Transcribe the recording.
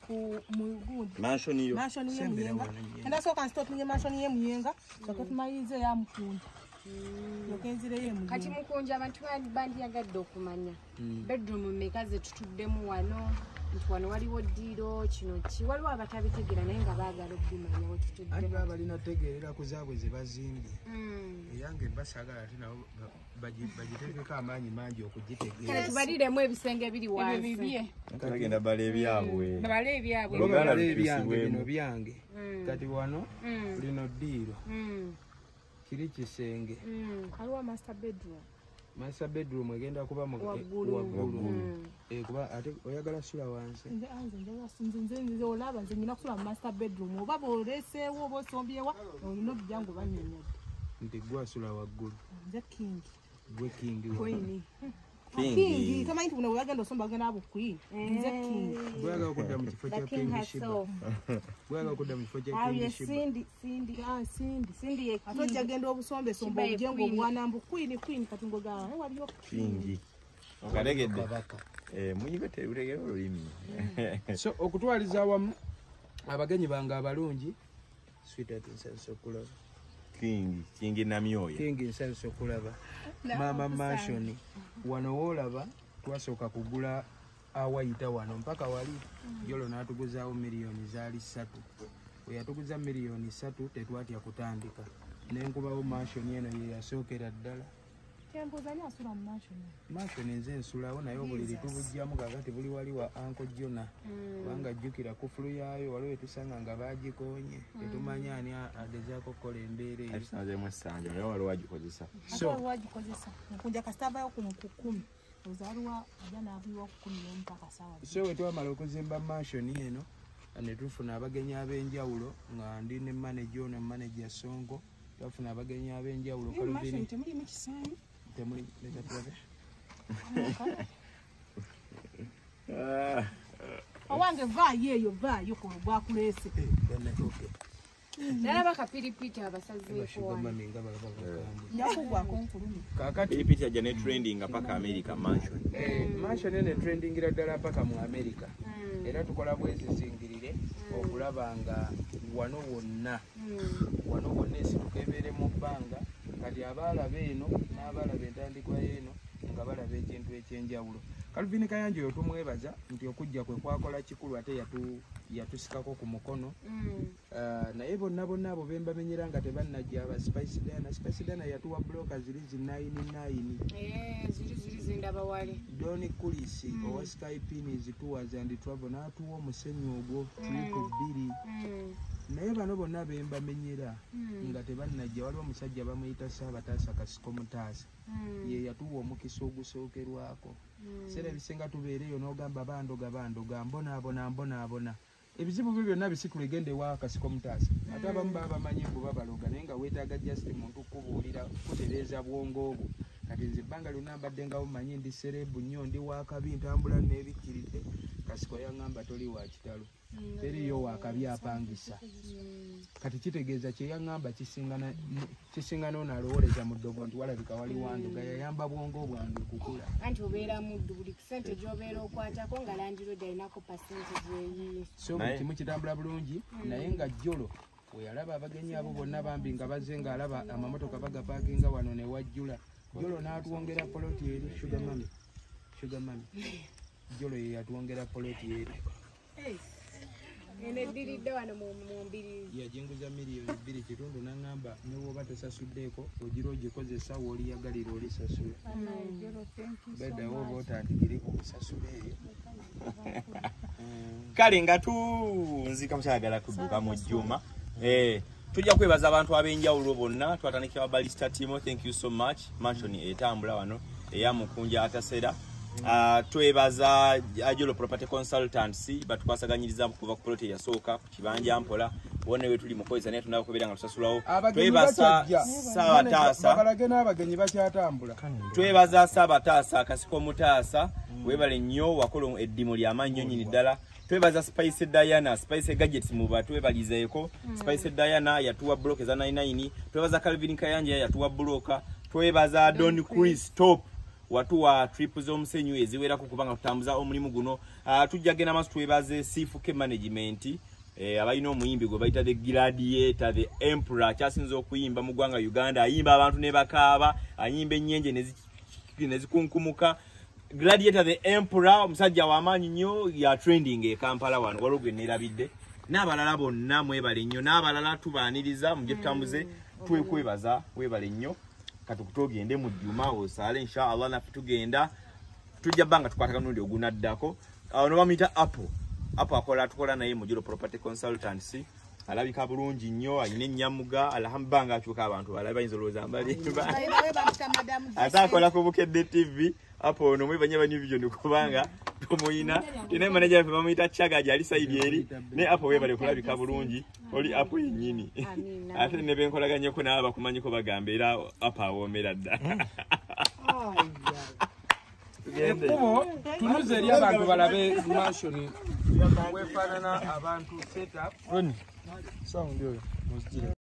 Ku mugundi. Mansion yo. Mansion ye Muyenga. Enda soka stop nye mansion ye Muyenga. Soka tumayize ya Mukunja. Yokenzire ye Muyenga. Kati Mukunja abantu bandiyagadde okumanya. Bedroom mmeka ze tutuddemu wano. Nti wano waliwo ddiiro kino ki waliwo abatabitegeera naye nga baagala okubimanya we tutudde. Anti baba balina tegeerera ku zaabwe ze bazimbye. Eyange basaagala ate nabo bagiteekeko amaanyi mangi okugitegeera. Kale tubaliremu ebisenge biri wansi. Ebibye. Bagenda bala ebyabwe. Babale ebyabwe. Babala ebyange bino byange. Kati wano lino ddiiro. Kiri kisenge. Waliwo master bedroom. Master bedroom egenda kuba waggulu. Kuba ate oyagala sula wansi. Nze olaba nze nina kusula master bedroom oba boleseewo oba osombyewa olina obijjangu bannyonnyodde. Nti gwe asula waggulu. Nze king. Gwe king. Queen. King. Tomanyi nti buno bwe bagenda osomba bagenda abo queen. Nze king. Gweyagala okudda mu kifo kya King Shiba. Gweyagala okudda mu kifo kya King Shiba. Cindy, Cindy. Cindy. Cindy ye king. Ate ojja genda obusombesomba obugye ng'obwana mbu queen queen kati ng'ogamba waliyo king. Okalegedde. Muyigo terutegera olulimi. So okutwaliza awamu abagenyi bange abalungi sweetheart nsanyuse okulaba. King, King Namyoya. King nsanyuse okulaba. Mama mansion wano woolaba twasooka kugula awayita wano mpaka wali Jolo n'atuguzaawo miliyoni zaali 3. Bwe yatuguza miliyoni 3 tetwatya kutandika. Nenkubawo mansion eno ye yasookera ddala. Mansion nze nsulawo naye obuliri tubugyamu kakati buli wali wa Uncle Jonah. Kubanga jjukira kufulu yaayo waliwo etusanga nga baagikoonye. Tetumanya ani agezaako okukola embeera eyo. Atusanzeemu essanja naye waliwo agikozesa. So waliwo agikozesa. Mukunja kasita avaayo ku 10. Ozaalwa ajja n'aviiwa ku 11 mpaka ssaawa. So bwe twamala okuzimba mansion eno ne tufuna abagenyi ab'enjawulo nga ndi ne manager ono manager Sonko. Twafuna abagenyi ab'enjawulo. Mansion temulimu kisaanyi. Temuli leta tulabe. Owange vaayo eyo vaayo ku gwakuleese. Nalaba kapiripiti abasazeeko wano. Yakugwako nkulumi. Kakati piripiti ajja ne trending paka America mansion. Mansion eno trendingira ddala paka mu America. Era tukola bwezizingirire okulaba nga wano wonna. Wano wonna esituka ebeere mu bbanga. Kati abaalaba eno n'abaalaba entandikwa y'eno nga balaba ekintu ekyenjawulo. Calvin Kayanja oyo tumwebaza nti okujja kwe kwakola kikulu ate yatusikako ku mukono. Naye bonna bonna abo be mbamenyera nga tebannajja aba Spice Diana. Spice Diana yatuwa bloka ziri zi 99. Ziri zindaba wali. Don Kulisi owa Sky Pins Tours and Travel n'atuwa omusenyu ogwo trip 2. Naye bano bonna be mbamenyera nga tebannajja waliwo omusajja bamuyita Ssaabataasa Kasiko Mutaasa. Ye yatuwa omukisa ogusookerwako. Ebiseera ebisinga tubeereyo n'ogamba bandoga bandoga mbonaabona mbonaabona. Ebizibu byo byonna bisitule gende wa Kasiko Mutaasa. Ate abamu baba bamanyi mbu babaloga naye nga weetaaga just muntu kubuulira kutereeza bwongo obwo. Kati nze ebbanga lyonna mbadde nga bumanyi ndi serebu nnyo ndi wakabi ntambula n'ebikkiridde. Kasiko yaŋŋamba toli wa kitalo. Teriyo wakabi apangisa. Kati kitegeeza kye yaŋŋamba kisinga n'ono alowooleza mu ddogo nti walabika wali wandoga yayamba bwongo bwange okukula. Anti obeera muddu buli ssente gy'obeera okwatako nga landiroodi alinako percentage eyiye. So buli kimu kitambula bulungi naye nga Jolo bwe yalaba abagenyi abo bonna bambi nga bazze ng'alaba amamotoka bagapaakinga wano ne wajjula. Jolo n'atwongera poloti eri Sugar Mummy. Sugar Mummy. Jolo ye yatwongera poloti eri. Eno eddiridde wano mu mbiriizi. Yajinguza miliyoni 2.5 n'aŋŋamba ne bw'oba tosasuddeeko ogira ogikozesa w'oliyagalira olisasula. Beddawo oba otandikire ku kusasula eyo. Kale nga tunzika mukyagala kudduka mu Juma. Tujja kwebaza abantu ab'enjawulo bonna. Twatandikira Balista Timo, thank you so much. Mansion etambula wano eya Mukunja atasera. Twebaza Ajolo Property Consultants batukwasaganyiriza kuva ku plot eyasooka ku kibanja mpola wonna we tuli mukozesa naye tunaba kubeera nga tusasulawo. Twebaza Ssaabataasa babalage n'abagenyi bakyatambula. Twebaza Ssaabataasa Kasiko Mutaasa weebale nnyo wakola eddimu ly'amaanyi nnyo nnyini ddala. Twebaza Spice Diana, Spice Gadgets muba twebalizeeko. Spice Diana yatuwa block eza 99. Twebaza Calvin Kayanja yatuwa bloka. Twebaza Don Chris Top Watuwa trip z'omusenyu eziwerako kubanga tutambuza omulimu guno. Tujja genda maaso twebaze Sifuke Management, abalina omuyimbi gwe bayita The Gladiator, The Emperor, akyasinze okuyimba mu ggwanga Uganda. Ayimba abantu ne bakaaba, ayimba ennyenje ne zikunkumuka. Gladiator The Emperor omusajja w'amaanyi nnyo, ya trending e Kampala wano, waliwo gwe neerabidde n'abalala bonna mwebale nnyo, n'abalala tubaaniriza mujje tutambuze. Twekwebaza, webale nnyo. Katukutogende mu Juma osaale inshallah, naffe tugenda tujja bbanga tukwatagana mulundi ogunaddako. Ono bamuyita Apple. Apple akola, tukola naye Mujuro Property Consultancy, alabika bulungi nnyo, alina ennyamuga, alhamdulillah akyuka abantu balabe bayinza olowooza mbalimba. Ate akola ku Bukedde TV. Apple ono mwebanye ba New Vision kubanga tumuyina tine manager waffe bamuyita Chaga gyali side eri ne Apple. Webale kulabika bulungi, oli Apple yennyini. Ate ne benkolaganyeko n'aba bakumanyiko bagamba era Apple awoomera dda. Ekkubo tunuze eri abantu balabe mansion wefaanana abantu setup. Ronnie, sound oyo muzigire.